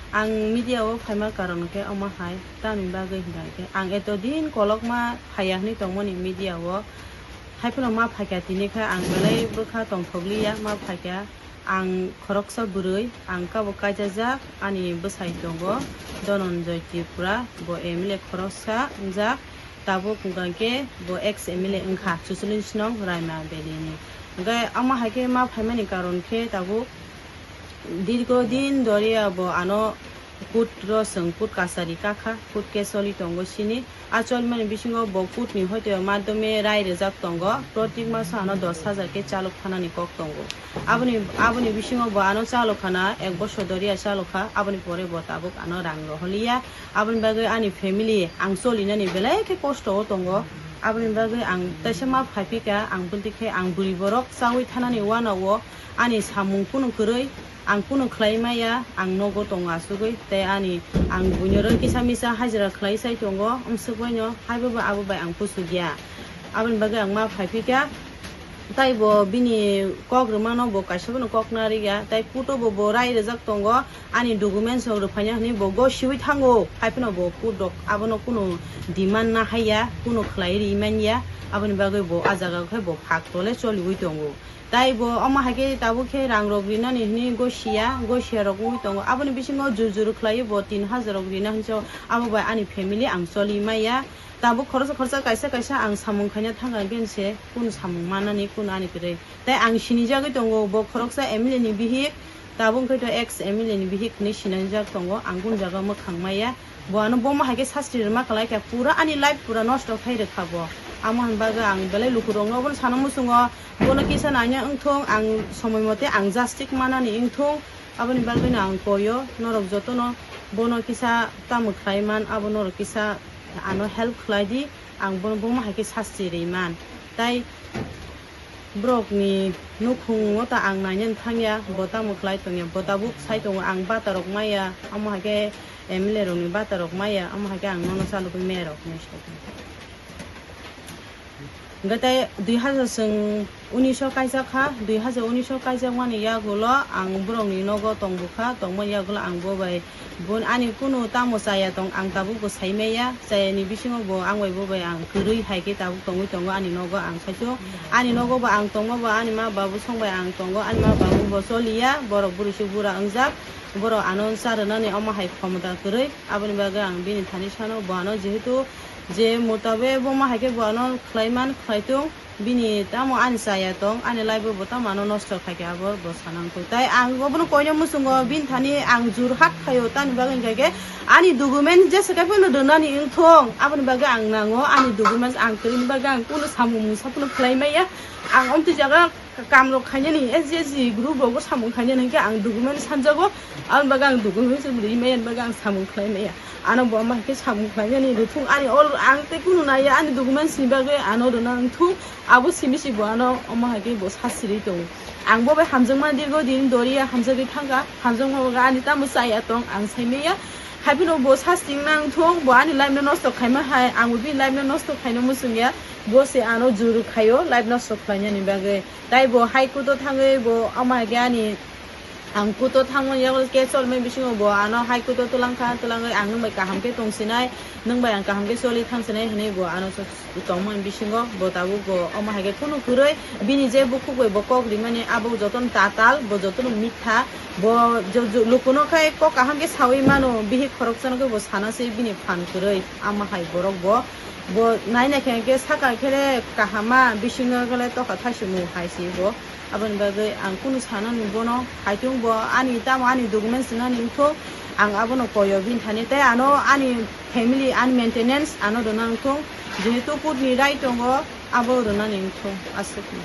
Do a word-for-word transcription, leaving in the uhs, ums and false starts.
Ang media o phaima karon khe omo hai, tamni bagwi hwnkha khe ang eto din kolokma phaiya hwnwi tongmani media o, hai phano ma phaikha tini khe ang belai bwkha tongthokliya ma phaikha. Ang khoroksa bwrwi, ang kabo kaijajak, ani bwsai tongo Dhananjay Tripura, bo M L A khoroksa wngjak, tabuk hwnkha khe bo ex M L A wngkha, chuchulwng swnong Raima Valley ni. Hwnkhe omo hai khe ma phaimani karon khe tabuk dirgo din doriya bo ano court ro chwng court kachari kakha, court case choli tongo sini. A choli mani bisingo bo court ni hoite madhyome rai rijak tongo, protik maso ano dos hajar khe chalok phanani kok tongo. Aboni, aboni bisingo bo ano chalok khana, ek bosor doriya chalok kha, aboni pore bo tabuk ano rang roholiya. Aboni bagwi ani family ang cholinani belai khe kosto o tongo. Aboni bagwi ang teisa ma phaipikha, ang bwldi khe ang bwrwi borok chaui thanani uanao ani samung kunu kwrwi, ang kunu khlai maya, ang nogo tongo asugwi, tei ani ang buino ro kisa misa hajira khlai sai tongo, amsukbaino haibo bai abo bai ang kuchukya. Aboni bagwi ang ma phaipikha, tei bo bini kok rwmano bo kaisa phano kok narwkya, tei court o bo bo rai rijak tongo, ani documents rok rwphaina hwnwi bo gosiwi thango, hai phano bo court rok abono kunu demand na haiya, kunu khlai ri manya, aboni bagwi bo a jaga khe bo phak tole choliwi tongo. Tai bo omo hai khe tabuk khe rang rok rinani hwnwi gosiya, gosiya rok wngwi tongo. Aboni bisingo jur jur khlaiwi bo tin hajar rok rina hwnwi sao, abo bai ani family ang choli maya. Tabuk khoroksa khoroksa kaisa kaisa ang samung khaina thang kha, hwnkhe se kunu samung manani kunu ani kwrwi. Tai ang sinijagwi tongo, bo khoroksa M L A ni bihik, tabuk wngkhe to ex M L A ni bihik hwnwi sinijak tongo, ang kunu jaga mwkhang maya. Bo ano bomo hai khe sasti rwma kwlai kha, pura ani life pura nosto khai rwkha bo. Amo hwn bagwi ang belai lukurokno obono sana muchungo, bono kisa naina wngthung, ang somoi mote ang justice manani wngthung, aboni bagwino ang koyo norok jotono bono kisa tamo khlai man, abo norok kisa ano help khlai di, ang bono bomo hai khe sasti rwi man. Tai borokni nukhungo ta ang nainani thangya, bo tamo khlai tongya, bo tabuk sai tongo, ang bata rok maya, amo hai khe M L A rokni bata rok maya, amo hai khe ang nono chalogwi maya rok hinwi sai tongo. Hwnkhe tei dui hajar chwng unis o kaijak kha, dui hajar unis o kaijak mani yagulo ang borokni nogo tong bwkha, tongmani yagulo ang bo bai Bo ani kunu tamo chaya tong, ang tabuk bo sai maya, chaya ni bisingo bo ang bai bo bai ang kwrwi hai khe tabuk tongwi tongo ani nogo ang saichung. Ani nogo bo ang tongma bo ani ma babu song bai ang tongo, ani ma babu bo choliya, borok bwrwi se bura wngjak, borok ano cha rwnani omo hai khomota kwrwi, aboni bagwi ang bini thani sano bo ano jehetu je motabe bo ma hai khe bo ano khlai man khlai tung. Bini tamo ani chaya tong, ani life bo tamo ano nosto khai khe abo bo sanang tong. Tai ang obono koina muchungo bini thani ang jurhat khaio, tani bagwi hwnkha khe ani document jesa khe phano rwnani wngthong, aboni bagwi ang nango ani documents ang kwrwini bagwi ang kunu samung mungsa phano khlai maya. Ang omtwi jaga kam rok khainani S G S G group rogo samung khainani hwnkhe ang document sanjago, aboni bagwi ang document rwi maya, ani bagwi ang samung khlai maya. Ano bo ama hai khe samung khlainani rwthung ani ol ang tei kunu naiya ani documents ni bagwi ano rwna wngthung abo simi si bo ano omo hai khe bo sasirwi tongo. Ang bo bai hamjakma dirgo din doriya hamjagwi thangkha, hamjakma bagwi ani tamo chaya tong ang saimaya. Haiphano bo sasring nang thung bo ani life no nosto khaima hai ang bo bini life no nosto khaina muchungya, bo se ano juru khaio life nosto khlainani bagwi. Tai bo high court o thangwi bo omo hai khe ani Ang kuto thangmani yago khe cholmani bisingo bo ano hai kuto twlang kha, twlangwi ang nwng bai kaham khe tong sinai, nwng bai ang kaham khe choli thang sinai hwnwi bo ano tongmani bisingo bo tabuk bo omo hai khe kunu kwrwi bini je bukhuk bai bo kok rimani abo jotono tatal, bo jotono mitha, bo jo-, jo-, lukuno khai kok kaham khe saui mano, bihik khoroksano khe bo sana se bini phan kwrwi, ama hai borok bo, bo nai nai khe khe saka khe kahama bisingo khe tokha thaisimo hai se bo. Aboni bagwi ang kunu sanani bono, haitung bo ani tamo ani documents rinani wngthung, ang abono koyo bini thani, tei ano ani family, ani maintenance ano rwna wngthung, jehetu court ni rai tongo, abo rwnani wngthung, aswkno.